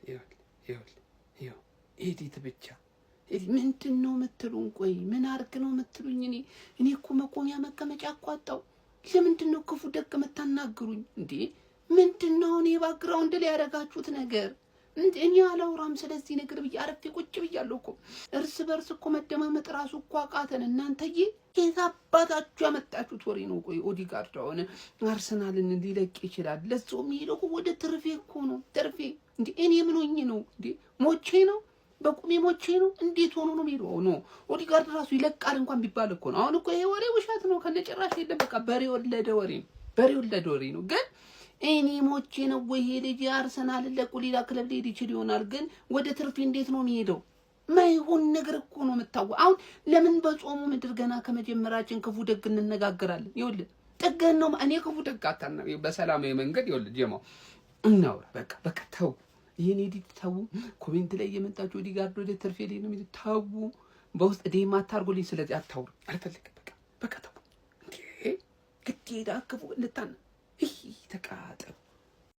ይኸውልህ ይኸውልህ ይኸው edit ብቻ ምንድን ነው የምትሉን? ቆይ ምን አርግ ነው የምትሉኝ? እኔ እኮ መቆሚያ መቀመጫ እኮ አጣሁ። ለምንድን ነው ክፉ ደግ የምታናግሩኝ እንዴ? ምንድን ነው እኔ background ላይ ያደረጋችሁት ነገር? እኔ አላውራም ስለዚህ ነገር ብዬ አረፌ ቁጭ ብያለሁ እኮ። እርስ በርስ እኮ መደማመጥ ራሱ እኮ አቃተን። እናንተዬ ከየት አባታችሁ ያመጣችሁት ወሬ ነው? ቆይ ኦዲጋርድ አሁን አርሰናልን ሊለቅ ይችላል። ለዛው የሚሄደው እኮ ወደ ትርፌ እኮ ነው። ትርፌ እንዴ! እኔ ምን ሆኜ ነው እንዴ? ሞቼ ነው? በቁሜ ሞቼ ነው? እንዴት ሆኖ ነው የሚሄደው? No፣ ኦዲጋርድ ራሱ ይለቃል እንኳን ቢባል እኮ ነው። አሁን እኮ ይሄ ወሬ ውሸት ነው፣ ከነጭራሽ የለም። በቃ በሬ ወለደ ወሬ ነው። በሬ ወለደ ወሬ ነው። ግን እኔ ሞቼ ነው ወይ? ይሄ ልጅ አርሰናልን ለቆ ሌላ ክለብ ሊሄድ ይችል ይሆናል። ግን ወደ ትርፌ እንዴት ነው የሚሄደው? ማይሆን ነገር እኮ ነው የምታወ አሁን ለምን በጾሙ ምድር ገና ከመጀመራችን ክፉ ደግ እንነጋገራለን? ይኸውልህ ጥገን ነው። እኔ ክፉ ደግ አታና በሰላማዊ መንገድ ይኸውልህ ጀማው እናውራ። በቃ በቃ ተው፣ ይሄን edit ተው። Comment ላይ እየመጣችሁ ኦዲጋርድ ወደ ትርፌ ላይ ነው የሚለው ተው። በውስጥ DM አታርጉልኝ። ስለዚህ አታውሩ፣ አልፈልግም። በቃ በቃ ተው። እንዴ ግዴታ ክፉ ልታና ተቃጠሉ።